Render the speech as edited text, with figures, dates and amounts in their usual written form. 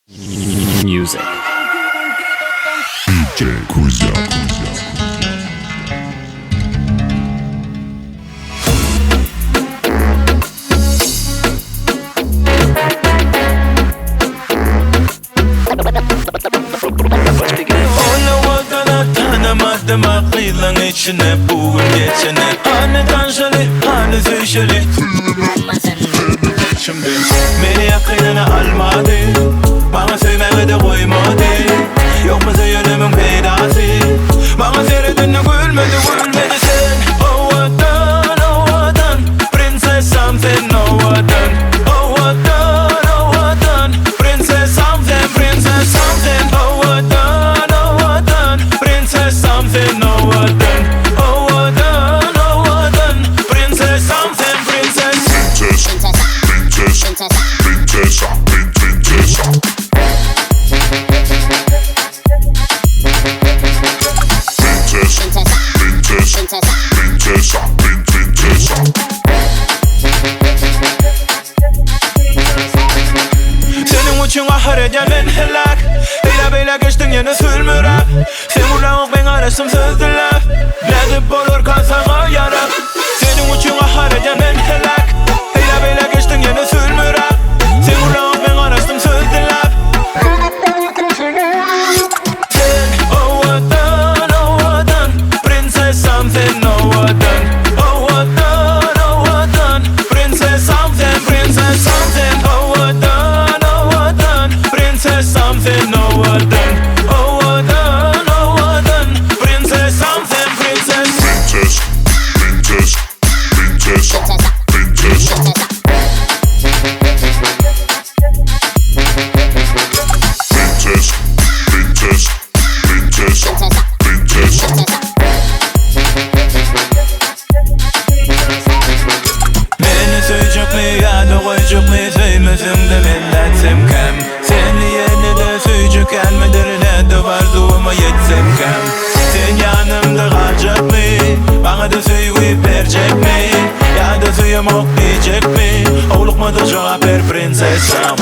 Music. DJ Kuzya. Ola tanamadym gyzlaň içine bu gün geçene Hany tanşaly, hany söýşeli Şimdi meni ýakynyna almady Maňa söýmäge-de goýmady Ýokmy söýenimiň peýdasy Maňa seredende gülmedi, gülmedi sen Owadan, owadan, prinsessam sen owadan Owadan, owadan, prinsessam sen, prinsessam sen Owadan, owadan, prinsessam sen owadan Owadan, owadan, prinsessam sen, prinses Princess. Princess. Princessa. Princessa. Princess. Princess. Princessa. Princessa. Seniň üçin gahar edýän men heläk Eýle beýle geçdiň ýene sülmüräp Sen gürläňok men garaşdym söz diläp Nädip bolarka saňa ýarap Seniň üçin gahar edýän men heläk Eýle beýle geçdiň ýene sülmüräp Sen gürläňok men garaşdym söz diläp Sen owadan, owadan, prinsessam sen owadan Owadan, owadan, prinsessam sen, prinsessam sen Owadan, owadan, prinsessam sen owadan Owadan, owadan, prinsessam sen, prinses Princess. Princess. Princessa. Princessa. Princess. Princess. Princessa. Princessa. Meni söýjekmi ýa-da goýjakmy söýmeseň-de men nätsem kem Seni ýene-de söýjekänmidir nädip arzuwyma ýetsem kem Sen ýanymda galjakmy maňa-da söýgi berjekmi Ýa-da söýemok diýjekmi Howlukma-da jogap ber prinsessam.